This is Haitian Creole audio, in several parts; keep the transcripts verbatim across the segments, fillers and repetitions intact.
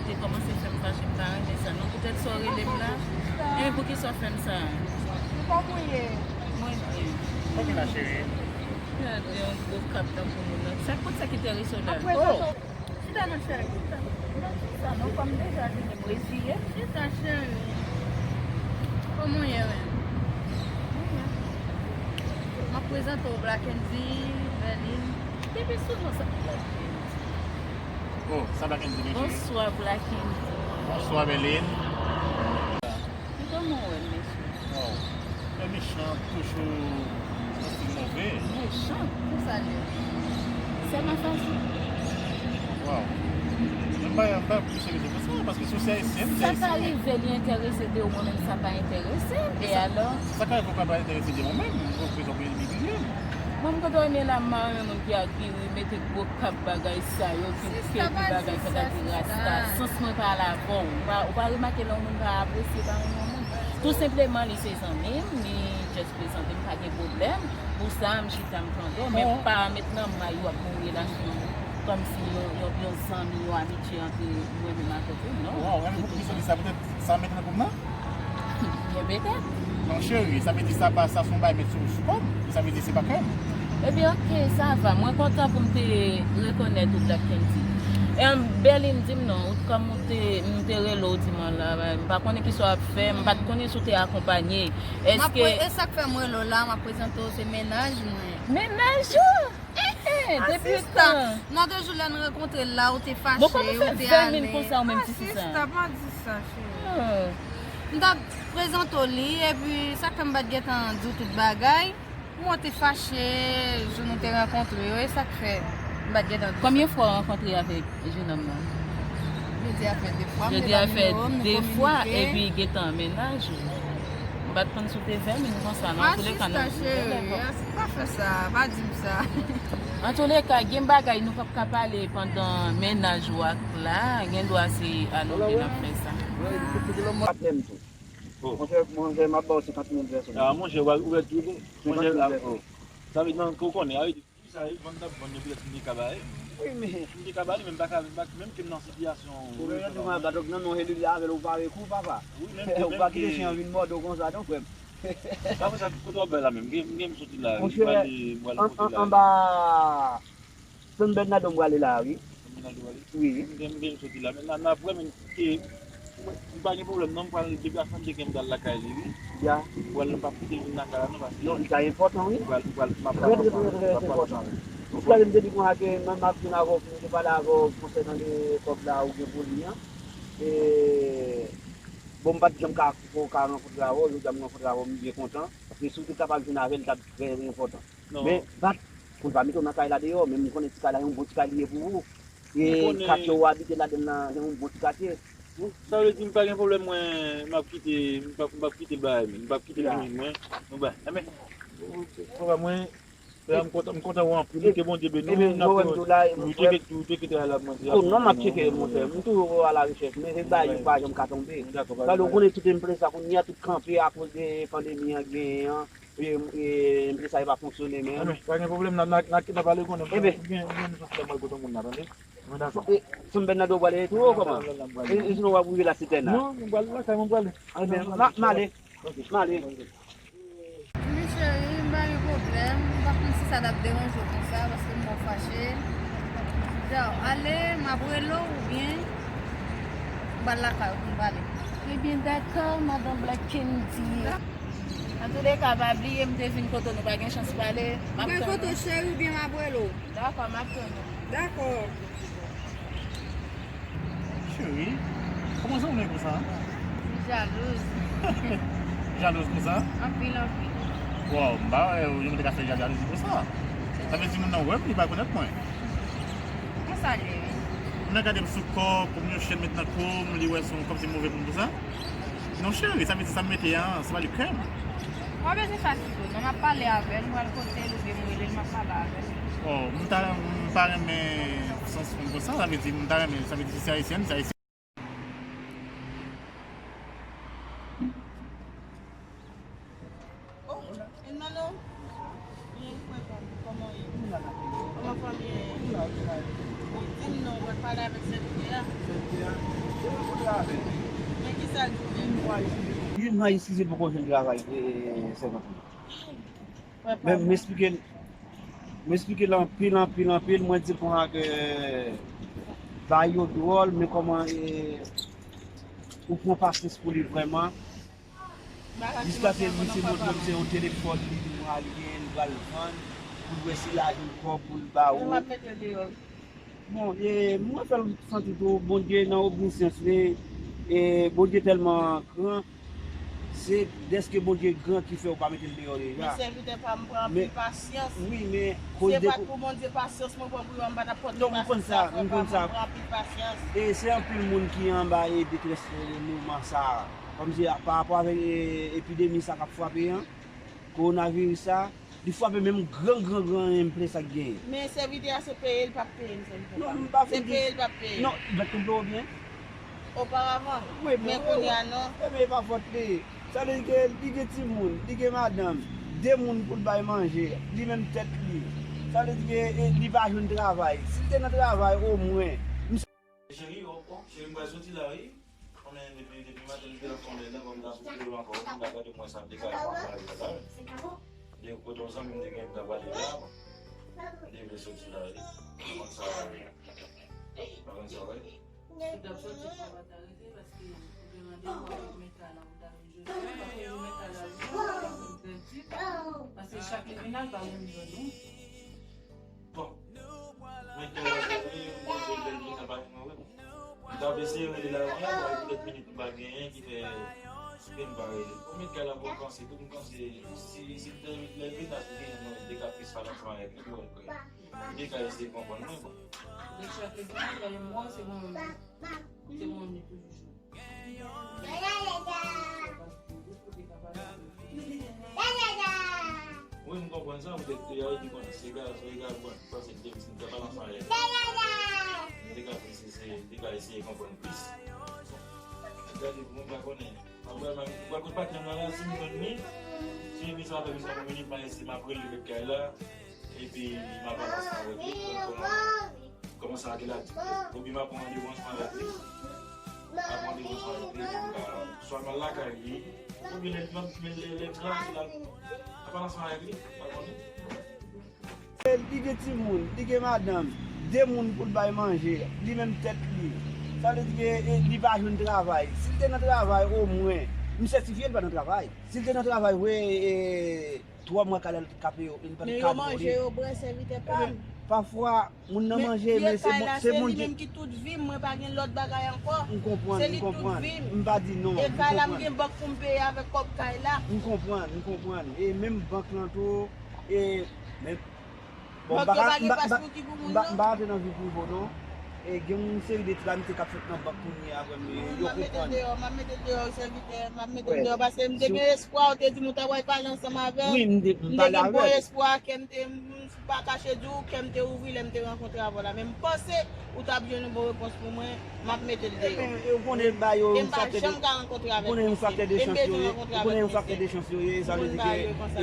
Li kòmanse fè m fache, m pa renmen sa non. Poutèt sa w rele m la. Enben, poukisa w fè m sa? Kòman w ye? Mwen byen. Kòman la, cheri? Gade yon gwo kab tankou moun nan. Sa, kot sa ki enterese w la? Chita non, cheri. Sa non, kòm deja vini, m reziye. Chita, cheri. Kòman w ye menm? M ap prezante w Black Andy, Berline. Depi sou non sa Black Andy. Oh, sa Black Andy, men cheri. Bonswa, Black Andy. Bonswa, Berline. Kòman w wè m, mesye? Waw. Lè mechan toujou yon stil move. Mechan? Pou sa l ye? Sèlman fason. Waw. Mwen pa, mwen pa plis enterese pou sa, paske si w se ayisyèn, m se ayisyen. Sa ka rive li enterese de ou, mwen menm sa pa enterese m. E alò? Sa ka rive ou pa enterese de mwen menm, mwen prezan pou imilye m. Mwen, m kontan renmen la, m pa renmen moun ki ak ki mete gwo kab bagay sa yo, ki, ki, ki bagay sa, ki rasta. Sans mwen pa la avè w. Ou pa, ou pa remake lè yon moun pa apresye, pa renmen yon moun. Tou senpleman, li se zanmi m, li just prezante m, pa gen pwoblèm. Pou sa, m chita, m tande w, men pa met nan may ou ap moun relasyon kòmsi yon, yon, yon zanmi, yon amitye ant mwen menm avèk ou, non. Waw, enben poukisa w di sa? Poutèt sa w mete nan kou m nan? Byen petèt. Non, cheri, sa vle di sa pa, sa se yon bagay met sou, sou kò m. Sa vle di se pa kè m. Ebyen, oke, sa va. Mwen kontan pou m te rekonèt ou, Black Kendy. Em, Berline, di m non, ou, kòm ou te, m te rele w dimanch la, m pa konnen kisa w ap fè, m pa t konnen si w te akonpanye. M ap Èske pre-, e sa k fè m rele w la, m ap prezante w, se mennaj mwen. Mennaj ou? Eh, eh, depi kan? Nan de jou lè n rankontre l la, ou te fache, ou te ale. Bon, kòman fè vè min konsa ou menm ti fi sa? Asista, pa di sa, cheri. M t ap prezante w li, epi sa k fè m pa t gentan di w tout bagay. Mwen te fache, jou nou te rankontre yo, e sa k fè m pa t gentan di w sa. Konbyen fwa w rankontre avèk jenòm nan? Jodi a fè de fwa, m te ba nimewo m, nou kominike. Jodi a fè de fwa, epi gentan mennaj ou. M pa t konn si w te vè min konsa, non. Antouleka, nou. Asista, cheri, pa fè sa, pa di m sa. Antouleka, gen bagay nou p ap ka pale pandan mennaj ou ak la, gen dwa se a nou de n ap fè sa. Patnè m tou. Oh. Monchè, monchè, m ap ba w senkant mil pèsòn. Ah, monchè, ou, ou, ou, monchè, senkant mil pèsòn. Sa vle di, nan, ke w konnen, a, sa, vann t ap vann yo, petèt m te ka ba li. Wi, men. M te ka ba li, men m pa ka, m pa, menm ke m nan sitiyasyon. Ou gen yon ti mwen, ba, donk, nan non, eli la, avè l, ou pare kou, papa. Wi, menm ke, ou pa kite chen an vin mòde w konsa, non, frè m. Apre sa, kote w ap bay la menm? M gen, m gen m soti la, wi. Monchè, m prale, m prale an, kote an, la, anba San Bernardo m prale la, wi. San Bernardo prale? Wi. M gen, m gen m soti la, men n a, n a wè, men, e, mwen, m pa gen pwoblèm, non, m pral deplase, m te gen m pral lakay li, wi. Ya. M pral, m p ap kite l vin lakay la, non, paske. Non, li ta enpòtan, wi. M pral, m pral, m ap, trè, trè, trè, trè enpòtan. Jiska m te di konsa ke mwen m ap vin avè w, pou m te pale avè w konsènan de kòb la ou gen pou li an. E, bon, m pa t janm ka, ka rankontre avè w, jodi a m rankontre avè w, m byen kontan. Paske si w te kapab vin avè l, li t ap trè enpòtan. Non. Men, bat, pou l pa mete w nan kay la deyò, men m konnen ti kay la, yon bon ti kay li ye pou ou. E katye w abite ladan l lan, se yon bon ti katye. Bon, sa vle di m pa gen pwoblèm, mwen, m ap kite, m p ap, m p ap kite l bagay, men. M p ap kite l vin mwen. Nou bay. Enben, papa mwen, frè, m kontan, m kontan wè w anpil. Ke Bondye beni w. Ebyen, mwen menm tou la, ou te kite, ou te kite la, mwen di. Oh, non, m ap tcheke, monchè. M toujou a la rechèch, men se bagay yo pa janm ka tonbe. Dakò, pa gen pwoblèm. Ou konnen tout enpresa kounye a, tout kanpe akoz de pandemi an genyen an. E, e, enpresa yo pa fonksyone menm. Anben, pa gen pwoblèm, n a, n a, n a, n a pale konnen. Ebyen. Ou gen, ou gen nou soti la, mwen kote moun la, tande. Mwen dakò. E, San Bernardo w prale tou, kòman? E, e, sinon w ap rive la sitèn la? Non, mwen pral lakay mwen prale. Anben, m a, m ale. Ok. M ale. Wi, cheri, m pa gen pwoblèm. M pa konn si sa t ap deranje w konsa, paske m wè w fache. Dja, ale, m ap rele w oubyen m pral lakay ou pou n pale. Ebyen, dakò, madan Black Candy. Antouleka, pa bliye m te vin kote w, nou pa gen chans pale. M ap tann ou. Mwen kote w, cheri, oubyen m ap rele w? Dakò, m ap tann ou. Dakò. Cheri, kòman sa w ye konsa? M jalouz. Jalouz konsa? Anpil, anpil. Waw, m pa wè yon moun te ka fè jalouzi konsa. Sa vle di moun nan wè m, li pa konèt mwen. Konsa l ye, wi. Moun nan gade m sou kò, kou m yon chèn met nan kou m, li wè se yon kòmsi move moun konsa. Non, cheri, sa vle di sa m mete an, se pa li krèm. Ou pa bezwen fatige w, non, m ap pale avè l, m pral kote l oubyen m rele l, m ap pale avè l. Oh, m ta, m pa renmen sans moun konsa, sa vle di, m ta renmen, sa vle di, si se ayisyèn, se ayisyèn. Oh, Hermano. Byen, kòman w ye? Kòman fanmi an ye? Di m non, mwen pale avèk sèvitè a. Sèvitè a? Men ki sa l di w menm? Yon mwa isit li poko jwenn travay, e, sèvant li. Men m esplike l, m esplike l anpil, anpil, anpil. Mwen di l konsa ke bagay yo dwòl, men kòman, e, ou pran pasyans pou li vrèman. Jiskaske misye montre m se yon telefòn li di m pral gen, li pral vann, pou l wè si l a jwenn kòb pou l ba ou. Bon, e, mwen fè l santi tou, Bondye nan omnisans li, e, Bondye tèlman gran, se dèske Bondye gran ki fè ou pa mete l deyò deja. Men sèvitè pa m pran anpil pasyans. Wi, men se pa pou Bondye pasyans mwen pran pou yo, m pa t ap pòte pasyans sa, frè pa m, mwen pran anpil pasyans. E se anpil moun ki anba e detrès, e, moman sa a. Kòmsi pa rapò avèk, e, epidemi sa k ap frape an, kowonaviris sa, li frape menm gran, gran, gran enplè sa k genyen. Men sèvitè a se peye l p ap peye m, sèvitè. Non, m pa fin di. Se peye l p ap peye. Non, m pa t konprann ou byen. Oparavan. Wi, men kounye a non. Ebyen, e pa fòt li. Sa vle di ke li gen timoun, li gen madanm, de moun pou l bay manje, li menm tèt li. Sa vle di ke, e, li pa jwenn travay. Si l te nan travay, omwen, m Cheri, o, o, cheri, m pral soti la, wi. Konnen depi, depi maten, m te nan fon lè la, bon, m ta sou pye ankò, m ta gade mwen sa, m te ka pran bagay la, la. M te kote yon zanmi m te gen, m ta pale la, m te vle soti la, wi. Ou konn sa, wi. Ou konn sa, wi. Si w t ap soti, sa pa ta rive, paske ou gen randevou avèk Meta la, ou ta vin jodi a, paske Meta la, ou vin trè di, paske chak li vin la, l pa menm jwenn ou. Bon. Mwen te wè, wi, mwen te bèl li nan bak mwen, wi. M t ap eseye rele la, wi, men petèt minit m pa genyen ki fè ke m pa rele. Bon, men gala bon panse, tout m panse, si, si l te leve, ta te genyen mwen de kapris pale ansanm avèk li, bon, m te ka eseye konprann mwen, bon. Donk, chak lè gen yon mwa, se mwen menm. Se mwen menm li toujou jwenn. Wi, m konprann sa, poutèt ke Ayiti konnen se gaz, se gaz, bon, m panse ke depi si m te pale ansanm avè l, m te ka plis eseye, m te ka eseye konprann plis. Gade, mwen pa konnen. Apre, m pral kot patnè m nan la, si m jwenn li, si misye ap fè misye yon minit, m a eseye, m ap rele l kay la, epi m ap pale ansanm avèk li, pou l konn kòman. Kòman sa a ki la di? Oubyen m ap pran randevou ansanm avèk li. M ap pran randevou ansanm avèk li, epi m ka swa m al lakay li, oubyen lè, lè, lè, lè m la, m ap al ansanm avèk li, m pa konnen. Li gen timoun, li gen madanm, de moun pou l bay manje, li menm tèt li. Sa vle di ke, e, li pa jwenn travay. Si l te nan travay, omwen, m sètifye l pa nan travay. Si l te nan travay vre, e, twa mwa kalè l ka peye yo, e li pa t ka peye yo. Men yo manje, yo bwè, sèvitè pa m. Pafwa, moun nan manje, men se Bondye. Li menm ki tout vi m, mwen pa gen lòt bagay ankò. M konprann, m konprann. Se li tout vi m. M pa di non, m konprann. E kay la, m gen bank pou m peye avèk kòb kay la. M konprann, m konprann. E menm bank lan tou, e, men, bon, m pa ka, m pa, m pa, m pa, m pa rantre nan vi prive w non. E gen yon seri de tramite k ap fèt nan bank kounye a, vrèman, yo konprann. M ap mete l deyò, m ap mete l deyò, sèvitè, m ap mete l deyò, paske m te gen espwa, ou te di m ou ta pral pale ansanm avè m. Wi, m te, m te gen bon espwa, kè m te, m pa kache di w, kè m te ouvri lè m te rankontre avè w la. Men m panse ou t ap jwenn yon bon repons pou mwen, m ap mete l deyò. Ebyen, e ou konnen ba yo yon faktè de, ou konnen yon faktè de chans yo ye, ou konnen yon faktè de chans yo ye, sa vle di ke,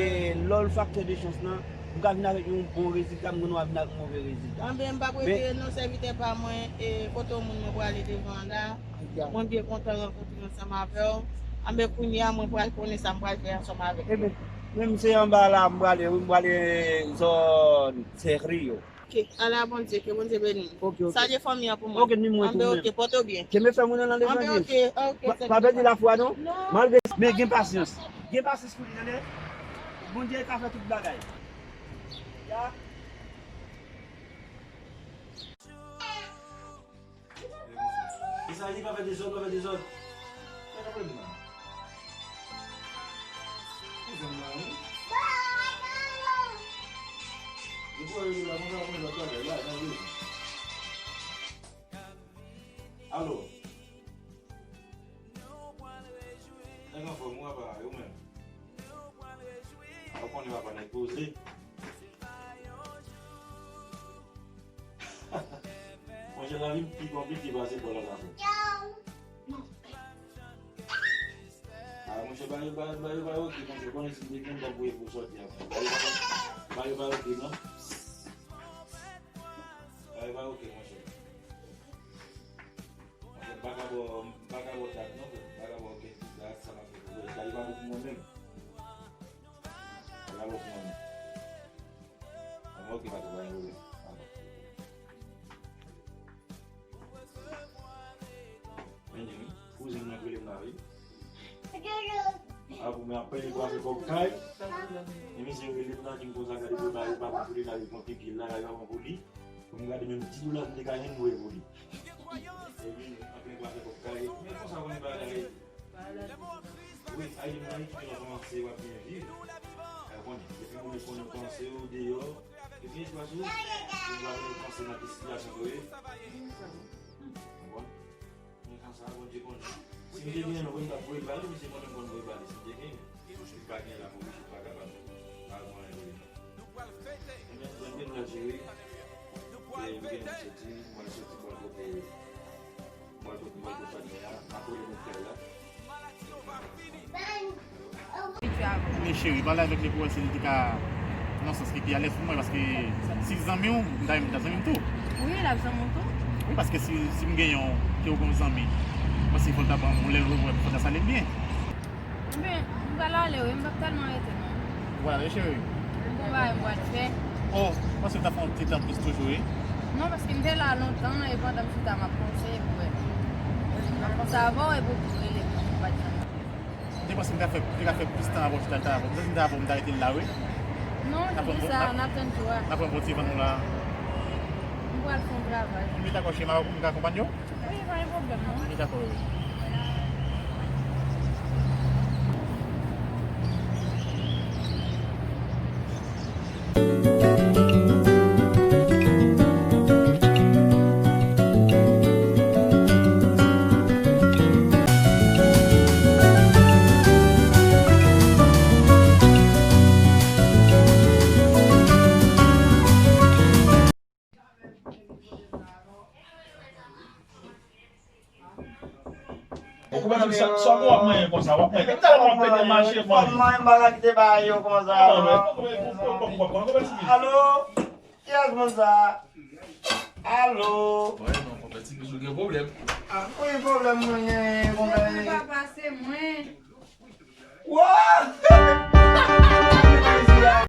e, lè w faktè de chans lan, m ka vin avèk yon bon rezilta, m konnen w ap vin avèk move rezilta. Anben, m p ap retire non, sèvitè pa mwen, e, kote w moun mwen prale devan an la. Mwen byen kontan rankontre ansanm avè w. Anben, kounye a, mwen pral konnen sa m pral fè ansanm avèk yo. Ebyen, menm se anba la m prale, wi, m prale zòn Sèriyo. Ok, ala Bondye, ke Bondye beni w. Ok, ok. Salye fanmi an pou mwen. Ok, ni mwen tou menm. Anben, ok, pòte w byen. Ke mwen fè moun nan levanjil. Anben, ok, ok. Pa, pa pèdi lafwa non. Non. Malgre, men gen pasyans. Gen pasyans pou li, tande. Bondye ka fè tout bagay. Ya. Mezanmi, pa fè dezòd, pa fè dezòd. Sa ka fè m nan? Mezanmi, non, wi. Yo pou wè yo la, konsa, konsa, lòt bagay la, nan wi. Alo. Nèg anfòm, ou apa, yo menm? A, ou konnen papa nèg poze. Monchè, lavi pi konplike pase bò lòt afè. A, monchè, ba yo, ba, ba yo, ba yo oke, monchè, konnen si m te gen tan pou yo pou sòti avè yo. Ba yo, ba yo, ba yo oke, non? Ba yo, ba yo oke, monchè. Monchè, m pa ka bò, m pa ka Bravo pou mwen. Mwen, ok, pa gen pwoblèm. Men, wi, kouzen mwen rele m la, wi. A, pou mwen ap pale pou afè kòb kay. E misye rele m la, di m konsa, gade pou mari pa pou li, la, li pran pipi, la, la, li pa pran pou li. Pou m gade menm ti dola m te ka jwenn, mwen voye pou li. Epi, anpil pou afè kòb kay. Men konsa, konn bagay. Wi, Ayiti, nan Ayiti, lè w kòmanse, w ap byen viv. Ou konnen, depi moun yo konnen w panse w deyò, yo gen espas ou, yo va vin panse nan ki sitiyasyon ke w ye. Ou konprann? Men konsa, Bondye konnen. Si m te genyen, mwen, m t ap voye ba li, misye konnen m konn voye ba li. Si m te genyen, li pa genyen la, m oblije pa kapab al pran anyen pou li. Ebyen, Bondye pral jere. E, m gen pou soti, m pral soti bò kote, bò kote, bò kote Fadmè a, m ap rele moun kay la. Men cheri, pale avèk li pou wè si li te ka, nan sans ki pi alèz pou mwen, paske si l zanmi w, m ta renmen l ta zanmi m tou. Wi, l ap zanmi w tou. Wi, paske si, si m gen yon, ke w gen yon zanmi, mwen si fò l ta ban m yon lè l revwè m, fò l ta salye m byen. Ebyen, m pral ale wi, m p ap tèlman rete non. Ou pral ale, cheri? M gon bagay m pral fè. Oh, m panse w ta fè yon ti tan plis toujou, wi. Non, paske m te la lontan, e pandan m chita, m ap panse, epi wè. M ap panse avè w, epi w tou rele m, m pa t janm. M te panse m te ka fè, te ka fè plis tan avè w, chita, ta avè w. M panse m te avè w, m ta rete la, wi. Non, jodi sa, n ap tann jou a. N ap pran bon ti van nou la. M pral fè yon travay. M dakò, cheri, m ka akonpanye w? Wi, pa gen pwoblèm non. Wi, dakò, wi. Ou konprann sa, sa w ap manyen konsa, w ap manyen. Talè w ap pede mache, manyen. Kòman m pa ka kite bagay yo konsa, non? Alo? Kiyès moun sa? Alo? Wi, non, konpè, ti pis ou gen pwoblèm. Ah, wi, pwoblèm mwen gen, konpè. Papa, se mwen. Wa!